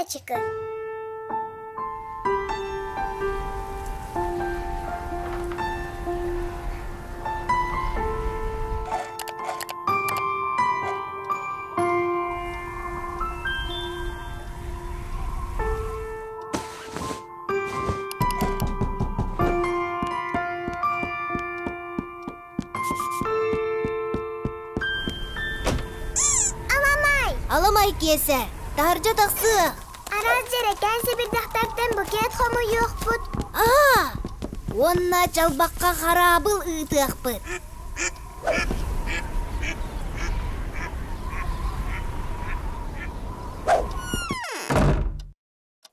Ити ачыкы. Аламай! Аламай киэсэ, таһырдьа тахсыах! Араас дьэрэкээн сэбирдэхтэртэн букет хомуйуохпут. Аа! Уонна чалбахха хараабыл ыытыахпыт.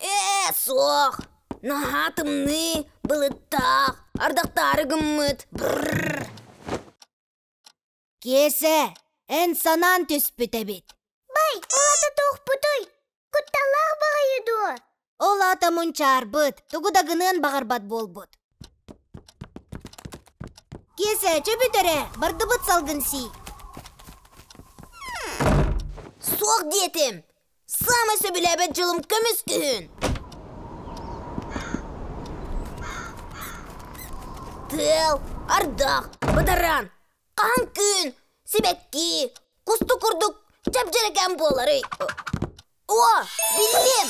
Ээ, суох. Наһаа тымныы, былыттаах, ардахтаары гыммыт. Бррр. Киэсэ, эн санаан түспүт эбит. Бай, ол ата туохпутуй? Кутталлаах баҕайы дуо? Ол аата мунчаарбыт, тугу да гыныан баҕарбат буолбут. Киэсэ, чэ бүт эрэ, бардыбыт салгын сии. Суох диэтим. Саамай сөбүлээбэт дьылым көмүс күһүн. Тыал, ардах, бадаран, хаһан күн, сибэкки, кустук курдук чэп-дьэрэкээн буоларый? О, биллим!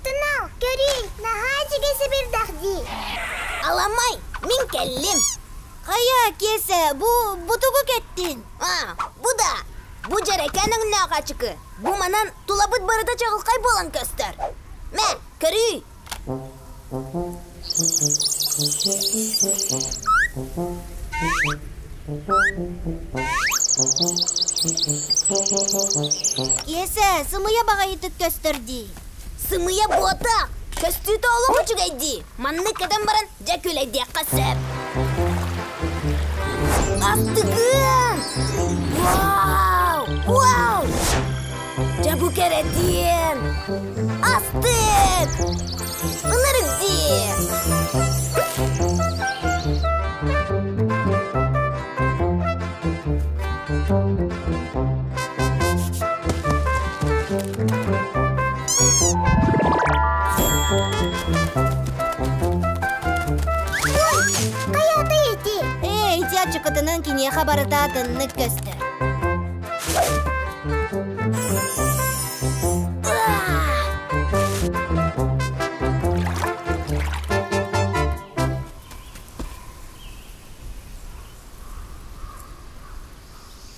Тынал, көрүүй, наһаа үчүгэй сэбирдэх дии. Аламай, мин кэллим. Хайа, Киэсэ, бу бутугу кэттин? А, бу да. Бу дьэрэкээн өҥнөөх ачыкы. Бу манан тулабыт барыта чаҕылхай буолан көстөр. Мэ, көрүүй. Киэсэ, сымыйа баҕайытык көстөр дии. Сымыйа буотах! Көстүүтэ олох үчүгэй дии. Маннык кэтэн баран дьэ күлэйдиэххэ сөп. Астыгыан! Вау! Вау! Дьэ бу кэрэтиэн! Астык! Ынырык дии! Ой, хайата ити? Ээ, ити ачыкытынан киниэхэ барыта атыннык көстөр.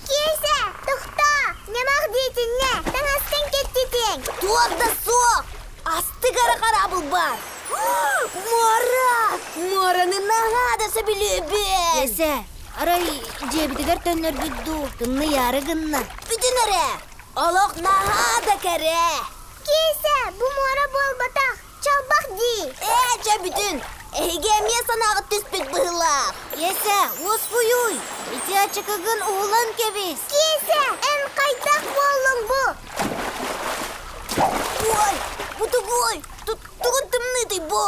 Киэсэ, тохтоо! Ньамах диэтиннэ, таҥастан кэттитиэҥ! Туох да суох! Астык эрэ хараабыл баар! Муора! Муораны наһаа да сөбүлүүбүн! Киэсэ, арай дьиэбитигэр төннөрбүт дуу, тымныйаары гынна. Бүтүн эрэ! Олох наһаа да кэрэ! Киэсэ, бу муора буолбатах, чалбах дии! Ээ, чэ бүтүн! Эһиги эмиэ санааҕыт түспүт быһыылаах! Киэсэ, уоскуйуй! Ити ачыкыгын уһулан кэбис! Киэсэ, эн хайдах буоллуҥ бу? Ой, бу тугуй? Тугун тымныытый бу?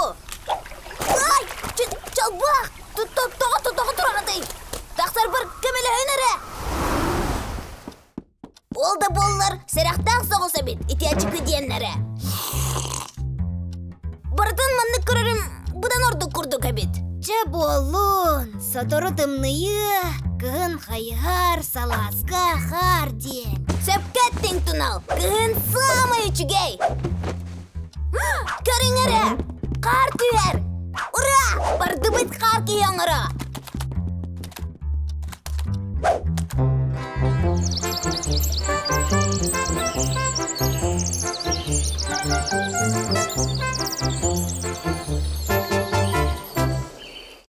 Ай, чалбах! Тоҕо тоҕо тураҕытый? Тахсарбар көмөлөһүн эрэ! Ол да буоллар, сэрэхтээх соҕус эбит ити ачыкы диэннэрэ. Барытын маннык көрөрүм быдан ордук курдук эбит. Чэ буоллун, сотору тымныйыа, кыһын хайыһар, салааска хаар диэн. Сөпкө эттиҥ, Тунал, кыһын саамай үчүгэй. Көрүҥ эрэ, хаар түһэр! Ура! Бардыбыт хаар киһи оҥоро!